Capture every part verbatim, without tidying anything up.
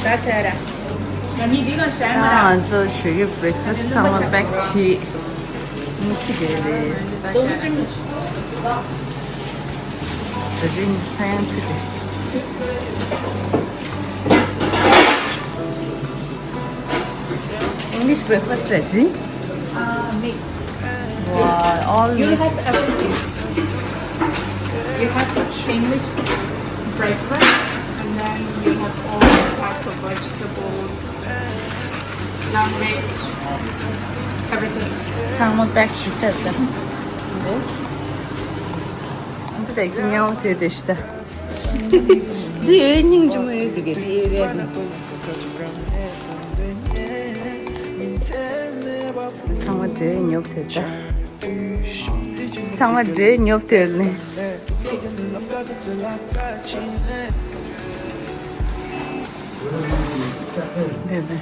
ད་ང་ཚོ་ཞོགས་ཀའི་བྷི་རེག་ཕ་སི་ཚང་མ་པེག་བྱས། མུ་ཁི་རེད་རེད། ད་རིང་ཧ་ཡང་ཚིག་དེ་ཤི། English breakfast རེད་ཅི། Uh, mix. Wow, all you mix. Have everything. You have English breakfast, and then you have all types of vegetables, young veg, everything. ཚང་མ་པེག་བྱས་ཚར་ད། འདི། ཨ་ཙི་དེ་ཁྱི་ཉལ་དེ་དེ་ཤི་ད། འདི་ཨེ་སྙིང་རྗེ་མོ་ཡོད་འདུག་གས། འདི་ཨེ་རེད་འདི། ཚང་མ་འདྲེ་ཉོབ་ཐེར་ད། ཚང་མ་འདྲེ་ཉོབ་ཐེར་ནས། འདི་འདི།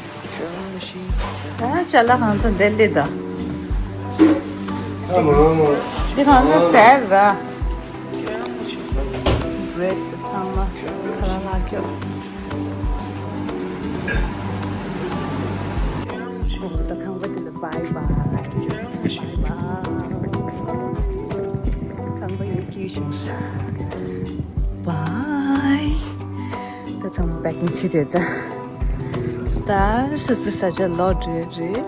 ད་ཅ་ལག་ཁང་ཚ་འདི་ལི་ད། ཨ་མ་མ། འདི་ཁང་ཚ་ཟེར་ར། བྷི་རེད་ཚང་མ་ཁ་ལག་ལག་ཁྱོ། ད་ཁང་པ་འདི་ལ་བྷའི་བྷའི། བྷའི་བྷའི། ཁང་པ་ཡོད་ཀྱི་ཤིང་ས། བྷའི། ད་ཚང་མ་པེ་ཀིང་བྱེད་དེ་ད། ད་སོ་སོ་ས་ཆ་ལོག་འགྲོ་རེད།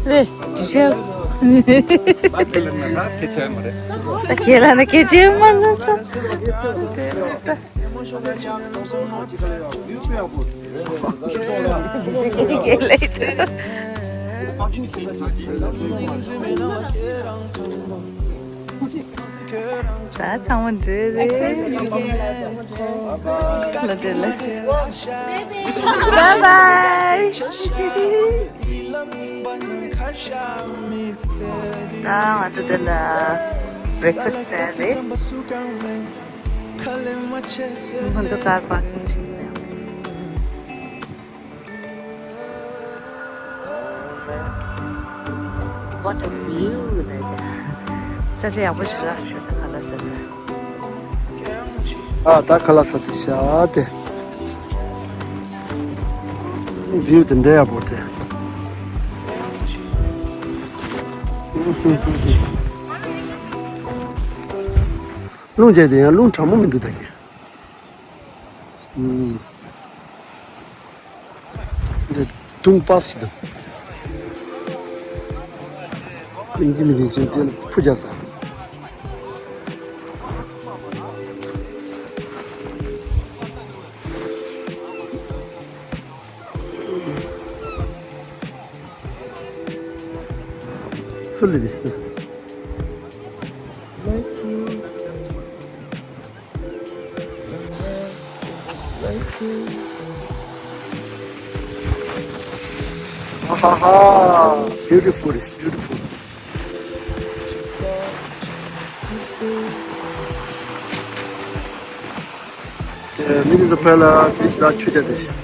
རེད་ཅི་བྱ། ད་ཁྱེད་ལ་ན་ཁྱེད་ཅི་མ་ན་ས། ད་ཚང་མ་འདྲེ་རེད། ལ་འདྲེ་ལ། Bye bye. ད་ང་ཚོ་འདི་ལ་བྷི་རེག་ཕ་སི་ཟ་རེད། ཁོ་ཚོ་ཀར་པར་ཀིང་བྱེད་ཀྱི་ཡོད། What a view ལ་ཅག་ས་ཆ་ཡག་པོ་ཞིག་རག་སོང་ད་ཁ་ལག་ཟ་ས། ཨ་ད་ཁ་ལག་ཟ་དེ་ཤ་དེ། བིའུ་དེ་འདྲ་ཡག་པོ་དེ། རླུང་རྒྱག་དེ་ཡང་རླུང་གྲང་མོ་མི་འདུག་ད་གི། ཨུམ། འདི་དུང་པ་ཞིག་དང་། ཨིན་ཇི་མི་དེ་ཅན་དེ་ལ་ཕུ་རྒྱག་ས། སུ་ལི་དེ་ཞིག་དང་། ཨ་ཧ་ཧ། Beautiful is beautiful. དེ་མི་དེ་ཚོ་ཕར་ལ་དེ་ཞིག་ལ་ཆུ་བྱ་དེ་ཞིག་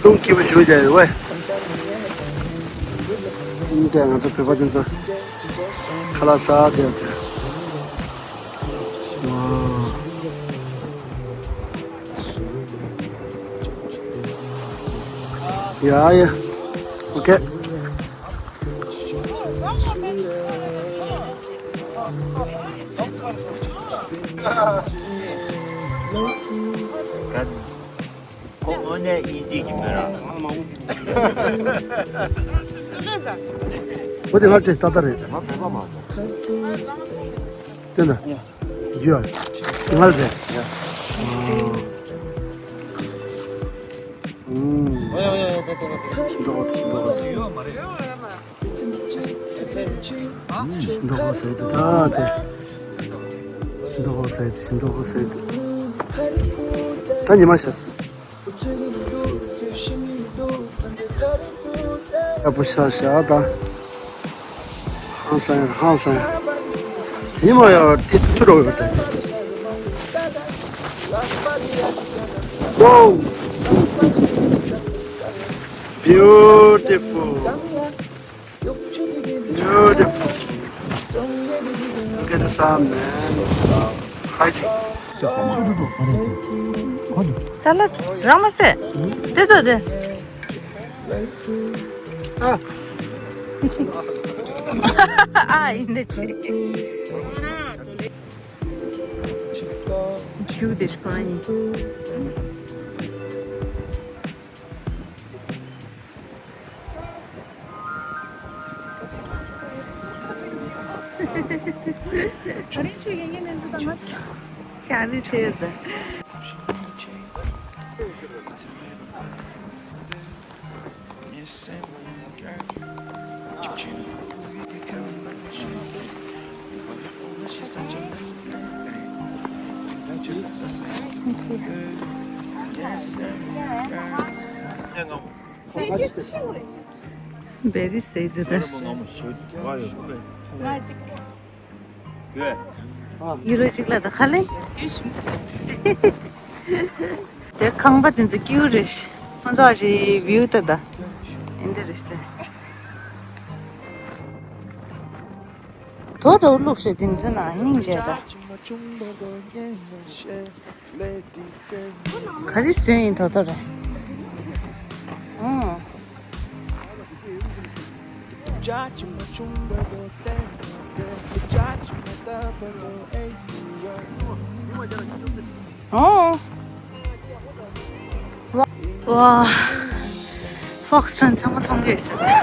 རླུང་འཁྱིལ་པོ་ཞིག་རྒྱག་ཡོད་པས། འདི་ང་ཚོ་བོད་པ་དེ་ཚོ་ཁ་ལག་ཟ་བསྡད་པས། ཡ་ཡ། ཨོ་ཁེ། ཁོ་དངོས་གནས་དབྱིན་ཇི་གི་མི་ར། ཨོ་དེ་ང་བྲེས་ཏག་ཏག་རེད། ང་བོད་པ་མ་རེད། དེ་ན། རྒྱུ་ང་རེད། ཨུམ། ཤིང་ཏོག་ཤིང་ཏོག་ཤིང་ཏོག་ཟེར་དེ་ད་དེ། ཤིང་ཏོག་ཟེར་དེ་ཤིང་ཏོག་ཟེར་དེ། ད་ཉི་མ་ཤར། ཡག་པོ་ཤར་ཤག་ད། ཧང་སང་ཧང་སང་། དེ་མ་ཡག་ཏིས་ཐུ་རོ་ཡོད་ད་ཡིན་ཏིས། Whoa! Beautiful. Beautiful. Look at the sun, man. Hiking. Salad རང་མ་ཟད། དེ་དོ་དེ། ཨ། ཨ་ཡིན་ད་ཅི། བྱིའུ་དེ་ཤི་ཁོ་རང་ཡིན། ཁྱེད་རི་ཐེར་ད། Very sad. ཡུ་རོ་གཅིག་ལ་ད་ཁ་ལེ། དེ་ཁང་པ་དེ་ཚོ་ཀིའུ་རེད། ཁོང་ཚོ་ཨ་ཞེ་བིའུ་ད་ད། ཨིན་དེ་རེད་དེ། དོ་དོ་བླུགས་ཤེ་དེ་ཚོ་ན་སྙིང་རྗེ་ད། ག་རེ་བཟོས་ཡིན་ཐོ་ཐོ་རེ། ཨང་། ཨང་། ཝ། ཝ། ཧྥོག་སི་ཊོན་ཚང་མ་མཐོང་གི་ཡོད་ས་རེད།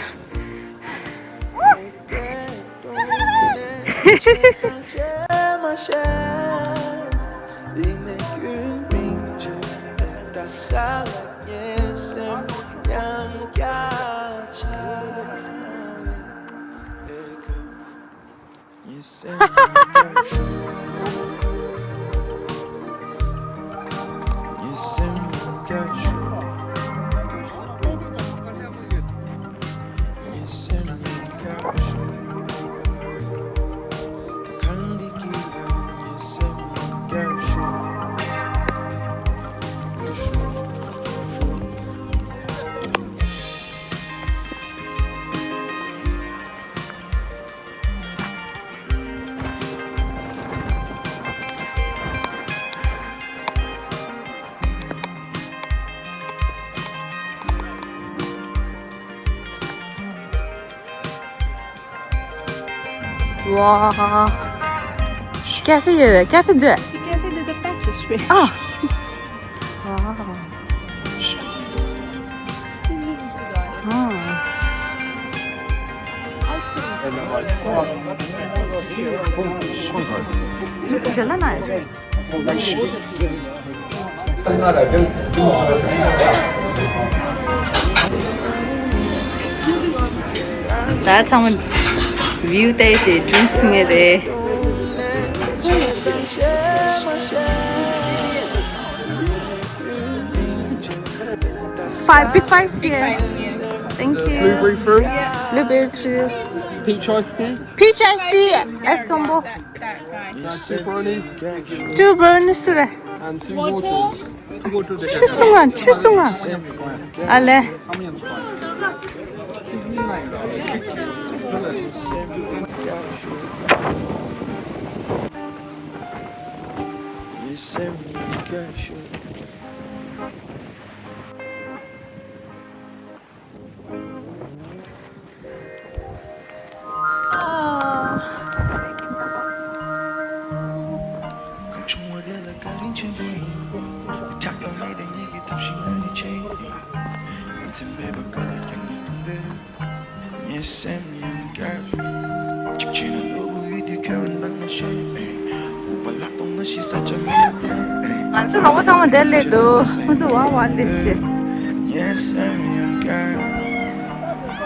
ཝ། ཀ་ཧྥེ་ཡོད་རེད། ཀ་ཧྥེ་འདུག་ཀ་ཧྥེ་འདི་ད་པེག་ཏུ་ཞུ། ཨ། ཝ། ཨ། ཞལ་ལག་ན། ད་ཚང་མ་བིའུ་བལྟས་ཏེ་ཌིང་སི་འཐུང་ངེས་རེད། Five, big fives here. Thank you. Blueberry fruit. Blueberry fruit. Peach iced tea. Peach iced tea. Ice combo. Two brownies. Two brownies ཏུ་རེད། And two waters. Two water. ཆུ་སོང་ང་། ཆུ་སོང་ང་། ཨ་ལེ། ང་ཚོ་རོགས་པ་ཚང་མ་འདིར་སླེབས་འདུག་ཁོང་ཚོ་ཝག་ཝག་སླེབས་ཤག་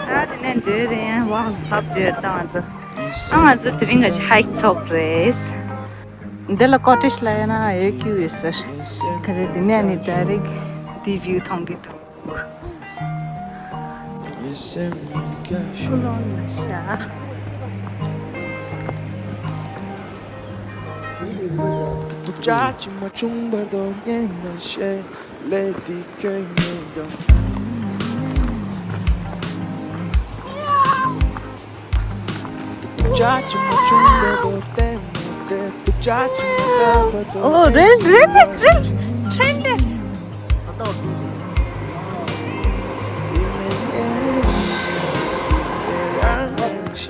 ད་དེ་ནས་འགྲོ་རེད། ཝག་ལབ་འགྲོ་རེད། ད་ང་ཚོ། ཨ། ང་ཚོ་དེ་རིང་ང་ཚོ་ཧའིག་ཚོགས་རེད། འདི་ལ་ཀོ་ཊེཇ་ལ་ཡོད་ན་ཡོད་ཀྱི་ཡོད་ས་རེད། ག་རེ། དེ་ནས་ནི་ཌའི་རེག་ཊི་དེ་བིའུ་མཐོང་གི་འདུག Lady Königin. Oh, rail, railless, rail, trainless.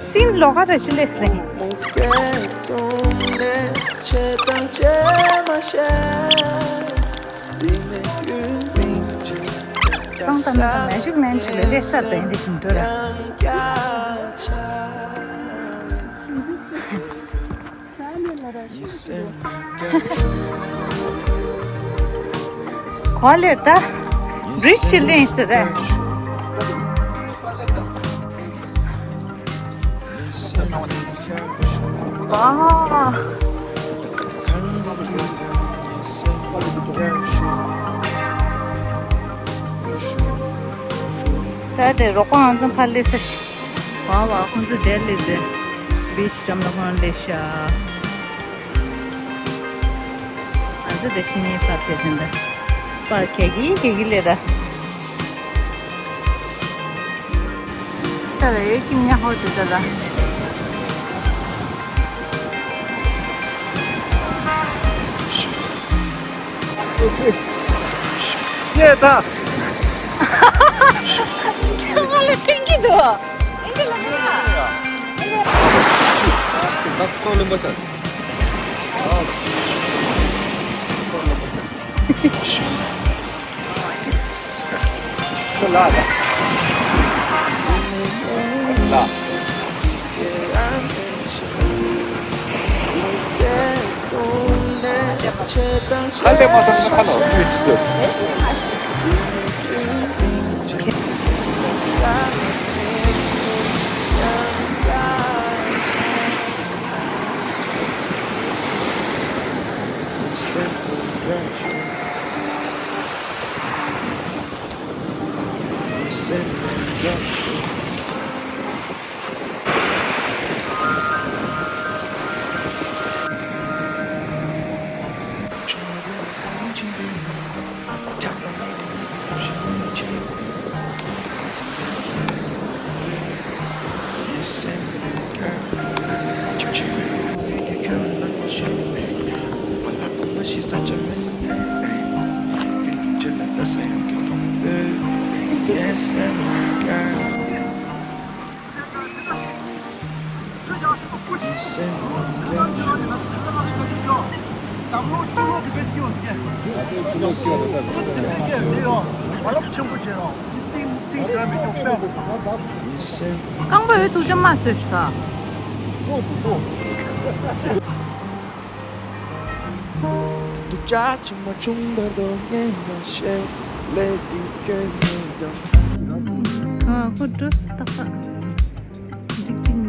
Scene ལོག་ག་རེ་ཞིག་ལས་ལེ། ཏང་ཏང་ཏང་ལས་ཞིག་ལན་ཞིག་ལས་ལས་སར་དང་འདི་བཞིན་འགྲོ་ར། གོ་ལེ་ད་རིགས་ལེན་ཟེར་ར། ཨ། ད་དེ་རོགས་པ་ང་ཚོ་ཕར་སླེབས་ས་ཞིག་ཝ་ཝ། ཁོང་ཚོ་དེར་སླེབས་ཏེ་བིཆ་འགྲམ་ལ་ཁོང་སླེབས་ཤག་ང་ཚོ་དེ་ཕྱི་ནས་ཕར་ཕེབས་ཟིན་པ། ཕར་གྱེས་ཀྱི་གྱེས་ཀྱི་སླེབས་ར། ད་ལ་ཡོད་ཀྱི་མྱ་ཧོ་དེ་ད་ལ། ཡེ་ད། ཁྱོད་ང་ལ་ཕན་གྱི་འདུག་ཨེ་འདི་ལ་མིན་ན། ད་ལྟོ་ལུང་པ་ས། ལྟོ་ལུང་པ་ས། རྐང་པ་འོད་ཐུག་ཅམ་མ་བཟོས་ཤག་ཨ་ཁོ་འགྲོ་སྟག་པ། འགྲིག་གཅིག་མི་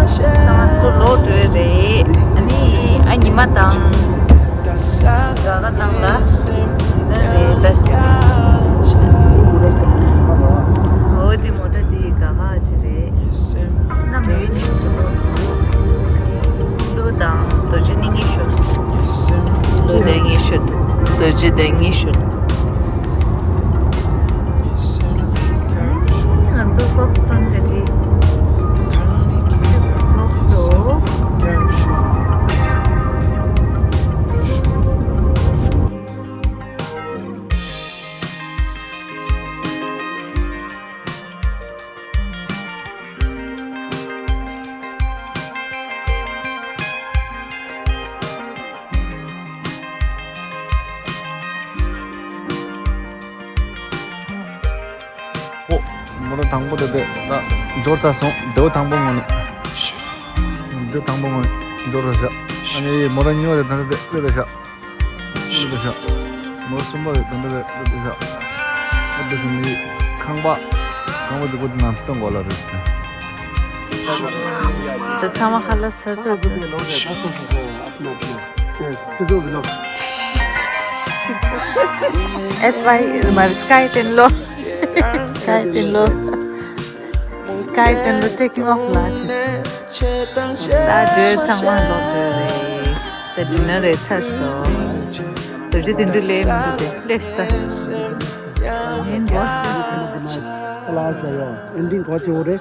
འདུག་ང་ཚོ་ལོག་འགྲོ་ཡི་རེད། ཨ་ནི་ཨ་ཉི་མ་དང་། ག་ག་ནང་ལ་འཛིན་ན་རེད་ད། འོ་དེ་མོ་ཊ་དེ་ག་ག་ཅི་རེད། གནམ་ཡོད་ཉིན་ཅི་ལོ། ཀླུ་དང་རྡོ་རྗེ་གླིང་གི་ཤོག་ཀླུ་དོན་གྱི་ཤོག་རྡོ་རྗེ་གླིང་གི་ཤོག་ང་ཚོ་ཧྥོག་སི་ཊོན་ག་ཅི། ཧྥོག་སི་ཊོན། ཨོ། མོ་ཊ་དང་པོ་དེ་དེ་ད་འབྱོར་ཚར་སོང་། དེའུ་དང་པོ་ངོ་ནས། དེའུ་དང་པོ་ངོ་ནས་འབྱོར་ཚར་ཤག་ཨ་ནི་མོ་ཊ་གཉིས་པ་དེ་ད་དེ་དེ་ཤག་ལུས་པ་ཤག་མོ་གསུམ་པ་རེད། ད་འདི་རེད། ལུས་པ་ཤག་ཨ་འདི་སུ་ནི་ཁང་པ། ཁང་པ་འདི་ཀོ་ནང་སྟོང་གོ་ལ་རེད། ད་ཚང་མ་ཧ་ལ་ཚ་ཚ་འདུག། S Y མ་རེད། Sky བསྟན་ལོ། Sky བསྟན་ལོ། Sky བསྟན་ལོ་taking off ལ་ཕྱིན། ད་འགྲོས་ཚང་མ་ལོག་འགྲོས་རེད། ད་dinner རེད་ཚར་སོང་། ད་རི་དེ་འདྲ་ལས་མི་འདུག་དེ་ལས་ད། Class ལ་ཡོད། Ending ག་ཚོད་རེད།